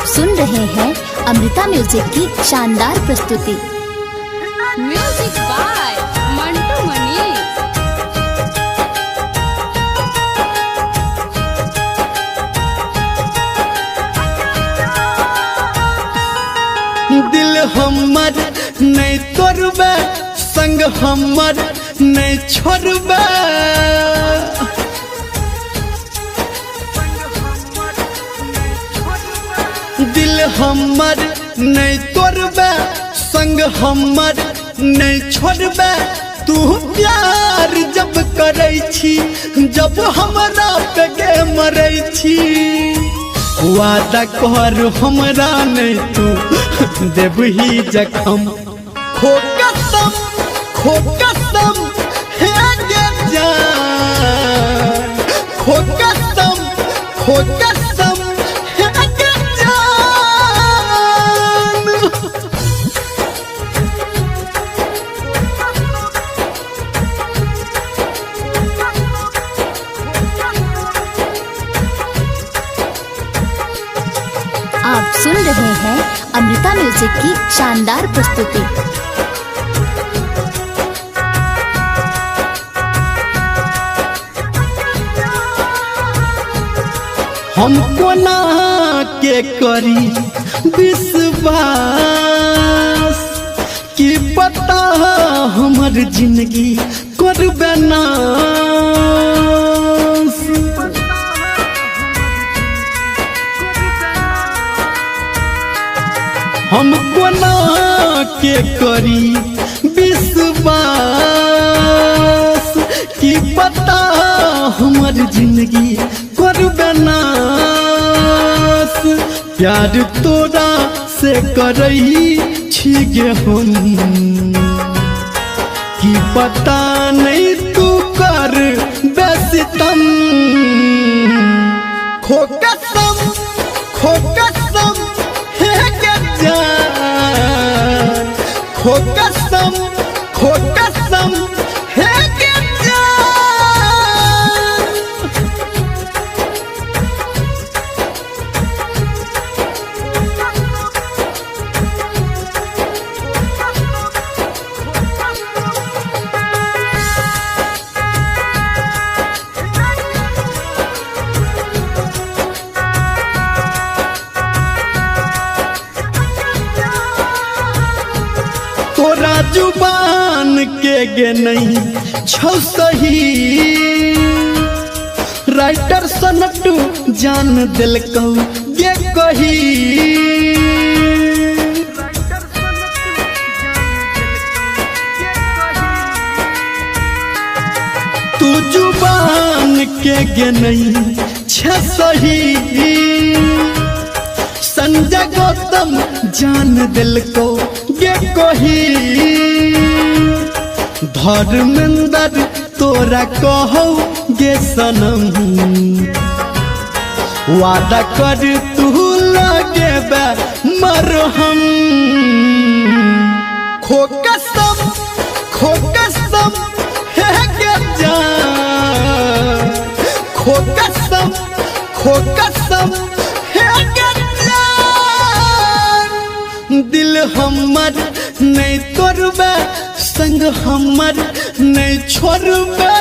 आप सुन रहे हैं अमृता म्यूजिक की शानदार प्रस्तुति। Music by Mantu Manish. दिल हमर नहीं तोड़बे, संग हमर नहीं छोड़बे। दिल हमर नहीं तोड़बे, संग हमर नहीं छोड़बे। तू प्यार जब करै छी, जब हमरा पे गे मरै छी। वादा कर हमरा नहीं तू देबही जखम। खो कसम, खो कसम हे गे जान। खो कसम, खो कसम हे गे जान। आप सुन रहे हैं अमृता म्यूजिक की शानदार प्रस्तुति। हम कोना के करी विश्वास कि पता हमर जिंदगी करबे नाश। हम कोना के करी विश्वास कि पता हमर जिंदगी करबे नाश। प्यार तोरा से करई छी गे हम, कि पता नहीं तू कर बेसितम। खो कसम, खो कसम हे गे जान। खो कसम, खो कसम हे गे जान। तोरा जुबान के गे नहीं छौ सही, राइटर सनटू जान दिलकौ गे कही। तू जुबान के गे नहीं छे सही, संजय गौतम जान दिलको गे कही। धर्मेंद्र तोरा कहो गे सनम, वादा कर तू लगे मरहम। खो कसम, खो कसम हे गे जान। खो कसम, खो कसम हे गे जान। दिल हमर नहीं तोड़बे, संग हमर नहीं छोड़बे।